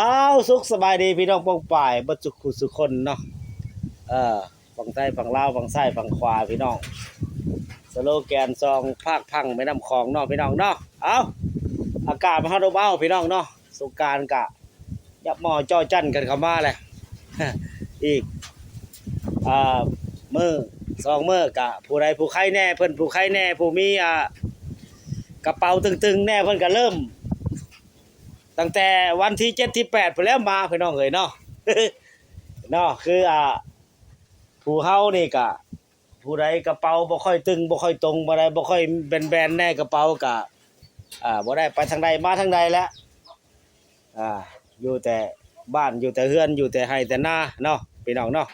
ອ້າວ ສຸກສະບາຍດີພີ່ນ້ອງປ້ອງປາຍເບິດສຸກຄູ່ສຸກຄົນເນາະ ເອີ ຝັ່ງໄທຝັ່ງລາວ ຝັ່ງຊ້າຍຝັ່ງຂວາພີ່ນ້ອງ ສະໂລແກນສອງພາກພັງແມ່ນ້ຳຂອງເນາະພີ່ນ້ອງເນາະ. ເອົ້າ ອາກາດມັນຮ້ອນອົບອ້າວພີ່ນ້ອງເນາະ ສົງການກະຍັບໝໍ້ຈໍ້ຈັ້ນກັນເຂົ້າມາແຫຼະ ອີກ ອ່າ ມື້ສອງມື້ກະ ຜູ້ໃດຜູ້ໃຄແດ່ ເພິ່ນຜູ້ໃຄແດ່ ຜູ້ມີ ອ່າ ກະເປົາຕຶງໆແດ່ ເພິ່ນກະເລີ່ມ ຕັ້ງແຕ່ວັນທີເຈັດທີແປດພຸ້ນແຫຼະມາພີ່ນ້ອງເອີຍເນາະ ເນາະ ຄື ອ່າ ຜູ້ເຮົານີ້ກະ ຜູ້ໃດກະເປົາບໍ່ຄ່ອຍຕຶງ ບໍ່ຄ່ອຍຕົງປານໃດ ບໍ່ຄ່ອຍແບນໆແດ່ ກະເປົາກະ ອ່າ ບໍ່ໄດ້ໄປທາງໃດມາທາງໃດແຫຼະ ອ່າ ຢູ່ແຕ່ບ້ານ ຢູ່ແຕ່ເຮືອນ ຢູ່ແຕ່ໄຮ່ແຕ່ນາເນາະ ພີ່ນ້ອງເນາະ.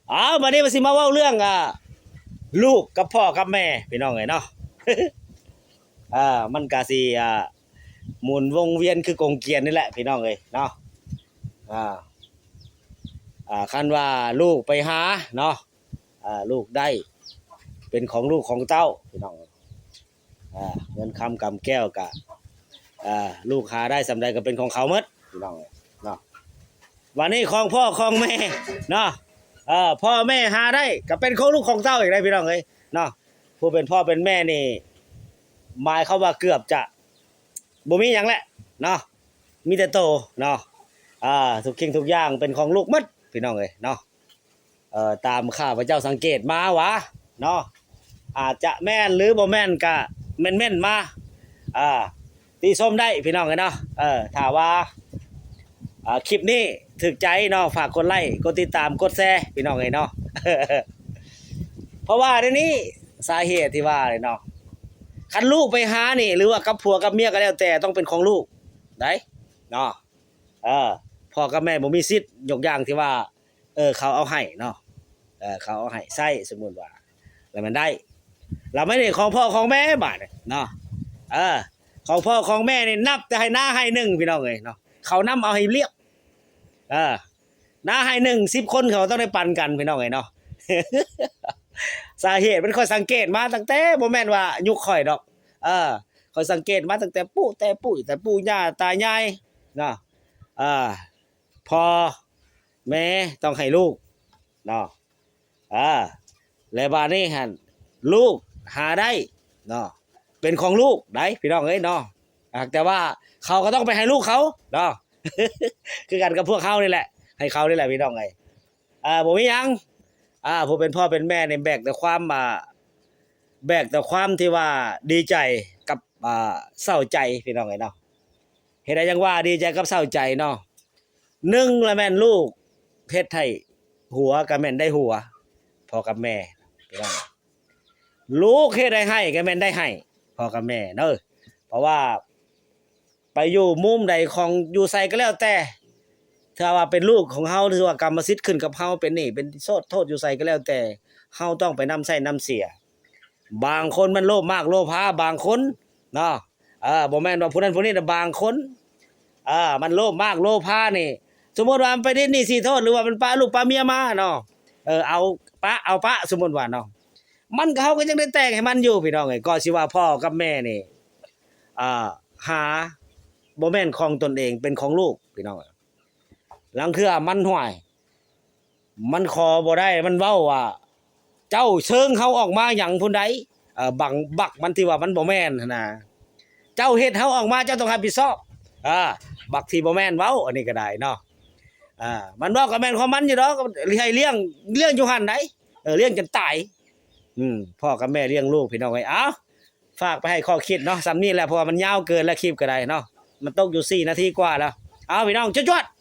ເອົາ ບາດນີ້ວ່າຊິມາເວົ້າເລື່ອງ ອ່າ ລູກກັບພໍ່ກັບແມ່ພີ່ນ້ອງເອີຍເນາະ ອ່າ ມັນກະຊິ ອ່າ ໝູນວົງວຽນຄືກົງກຽນນີ້ແຫຼະພີ່ນ້ອງເອີຍເນາະ ອ່າ ອ່າ ຄັນວ່າລູກໄປຫາເນາະ ອ່າ ລູກໄດ້ ເປັນຂອງລູກຂອງເຕົ້າພີ່ນ້ອງ ອ່າ ເງິນຄຳກຳແກ້ວກະ ອ່າ ລູກຫາໄດ້ສ່ຳໃດກະເປັນຂອງເຂົາໝົດພີ່ນ້ອງເນາະ. ບາດນີ້ຂອງພໍ່ຂອງແມ່ເນາະ ເອີ ພໍ່ແມ່ຫາໄດ້ກະເປັນຂອງລູກຂອງເຕົ້າອີກໄດ໋ພີ່ນ້ອງເອີຍເນາະ. ຜູ້ເປັນພໍ່ເປັນແມ່ນີ້ ໝາຍຄວາມວ່າເກືອບຈະບໍ່ມີຫຍັງແຫຼະເນາະ ມີແຕ່ໂຕເນາະ ອ່າ ທຸກສິ່ງທຸກຢ່າງເປັນຂອງລູກໝົດພີ່ນ້ອງເອີຍເນາະ. ເອີ ຕາມຂ້າພະເຈົ້າສັງເກດມາຫວາເນາະ ອາດຈະແມ່ນຫຼືບໍ່ແມ່ນກະເມັ້ນໆມາ ອ່າ ຕິຊົມໄດ້ພີ່ນ້ອງເອີຍເນາະ. ເອີ ຖ້າວ່າ ອ່າ ຄລິບນີ້ຖືກໃຈເນາະ ຝາກກົດໄລ້ ກົດຕິດຕາມ ກົດແຊພີ່ນ້ອງເອີຍເນາະ ເພາະວ່າດຽວນີ້ສາເຫດທີ່ວ່າເນາະ ຄັນລູກໄປຫານີ້ ຫຼືວ່າກັບຜົວກັບເມຍກະແລ້ວແຕ່ ຕ້ອງເປັນຂອງລູກໄດ໋ເນາະ. ເອີ ພໍ່ກັບແມ່ບໍ່ມີສິດ ຍົກຢ່າງທີ່ວ່າ ເອີ ເຂົາເອົາໃຫ້ເນາະ ເອີ ເຂົາເອົາໃຫ້ໃຊ້ ສົມມຸດວ່າ ແລ້ວມັນໄດ້ ແລ້ວມັນເປັນຂອງພໍ່ຂອງແມ່ບາດນີ້ເນາະ. ເອີ ຂອງພໍ່ຂອງແມ່ນີ້ນັບແຕ່ໄຮ່ນາໄຮ່ໜຶ່ງພີ່ນ້ອງເອີຍເນາະ ເຂົານຳເອົາໃຫ້ລຽບ ເອີ ນາໄຮ່ໜຶ່ງ ສິບຄົນເຂົາຕ້ອງໄດ້ປັນກັນພີ່ນ້ອງເອີຍເນາະ. ສາເຫດມັນ ຂ້ອຍສັງເກດມາຕັ້ງແຕ່ ບໍ່ແມ່ນວ່າຍຸກຂ້ອຍດອກ ເອີ ຂ້ອຍສັງເກດມາຕັ້ງແຕ່ປູ່ແຕ່ປູ່ ແຕ່ປູ່ຍ່າຕາຍາຍເນາະ ເອີ ພໍ່ແມ່ຕ້ອງໃຫ້ລູກເນາະ ເອີ ແລະບາດນີ້ຫັ້ນ ລູກຫາໄດ້ເນາະ ເປັນຂອງລູກໄດ໋ພີ່ນ້ອງເອີຍເນາະ. ຫາກແຕ່ວ່າເຂົາກະຕ້ອງໄປໃຫ້ລູກເຂົາເນາະ ຄືກັນກັບພວກເຮົານີ້ແຫຼະ ໃຫ້ເຂົານີ້ແຫຼະພີ່ນ້ອງເອີຍ. ອ່າ ບໍ່ມີຫຍັງ ອ່າ ຜູ້ເປັນພໍ່ເປັນແມ່ນີ້ແບກແຕ່ຄວາມ ອ່າ ແບກແຕ່ຄວາມທີ່ວ່າດີໃຈກັບ ອ່າ ເສົ້າໃຈພີ່ນ້ອງເອີຍເນາະ. ເຮັດໃດຈັ່ງວ່າດີໃຈກັບເສົ້າໃຈເນາະ ໜຶ່ງລະແມ່ນລູກເຮັດໃຫ້ຫົວກະແມ່ນໄດ້ຫົວ ພໍ່ກັບແມ່ພີ່ນ້ອງ ລູກເຮັດໃຫ້ໄຫ້ກະແມ່ນໄດ້ໄຫ້ ພໍ່ກັບແມ່ເນາະ. ເພາະວ່າ ໄປຢູ່ມຸມໃດຂອງຢູ່ໃສກະແລ້ວແຕ່ ຖ້າວ່າເປັນລູກຂອງເຮົາ ຖືວ່າກຳມະສິດຂຶ້ນກັບເຮົາ ເປັນໜີ້ເປັນໂທດ ໂທດຢູ່ໃສກະແລ້ວແຕ່ ເຮົາຕ້ອງໄປນຳໃຊ້ນຳເສຍ. ບາງຄົນມັນໂລບມາກໂລພາ ບາງຄົນເນາະ ເອີ ບໍ່ແມ່ນວ່າຜູ້ນັ້ນຜູ້ນີ້ນະ ບາງຄົນ ເອີ ມັນໂລບມາກໂລພານີ້ ສົມມຸດວ່າມັນໄປຕິດໜີ້ສີໂທດ ຫຼືວ່າມັນປະລູກປະເມຍມາເນາະ ເອີ ເອົາປະ ເອົາປະ ສົມມຸດວ່າເນາະ ມັນກະ ເຮົາກະຍັງໄດ້ແຕ່ງໃຫ້ມັນຢູ່ພີ່ນ້ອງເອີຍ. ກໍຊິວ່າພໍ່ກັບແມ່ນີ້ ອ່າ ຫາບໍ່ແມ່ນຂອງຕົນເອງ ເປັນຂອງລູກພີ່ນ້ອງ. ລາງເທື່ອມັນ ຫ້ວຍ ມັນຂໍບໍ່ໄດ້ ມັນເວົ້າວ່າ ເຈົ້າເຊີງເຮົາອອກມາຫຍັງພຸ້ນໃດ໋ ເອີ ບັກ ບັກມັນທີ່ວ່າມັນບໍ່ແມ່ນຫັ້ນນະ ເຈົ້າເຮັດເຮົາອອກມາ ເຈົ້າຕ້ອງຮັບຜິດຊອບ ເອີ ບັກທີ່ບໍ່ແມ່ນເວົ້າ ອັນນີ້ກະໄດ້ເນາະ. ອ່າ ມັນເວົ້າກະແມ່ນຂອງມັນຢູ່ດອກ ໃຫ້ລ້ຽງ ລ້ຽງຢູ່ຫັ້ນໃດ໋ ເອີ ລ້ຽງຈົນຕາຍ. ອືມ ພໍ່ກັບແມ່ລ້ຽງລູກພີ່ນ້ອງເອີຍ. ເອົ້າ ຝາກໄປໃຫ້ຂໍ້ຄິດເນາະ ສ່ຳນີ້ແຫຼະ ເພາະວ່າມັນຍາວເກີນແລ້ວ ຄລິບກະໄດ້ເນາະ ມັນຕົກຢູ່ສີ່ນາທີກວ່າແລ້ວ. ເອົາ ພີ່ນ້ອງ ຈວດໆ.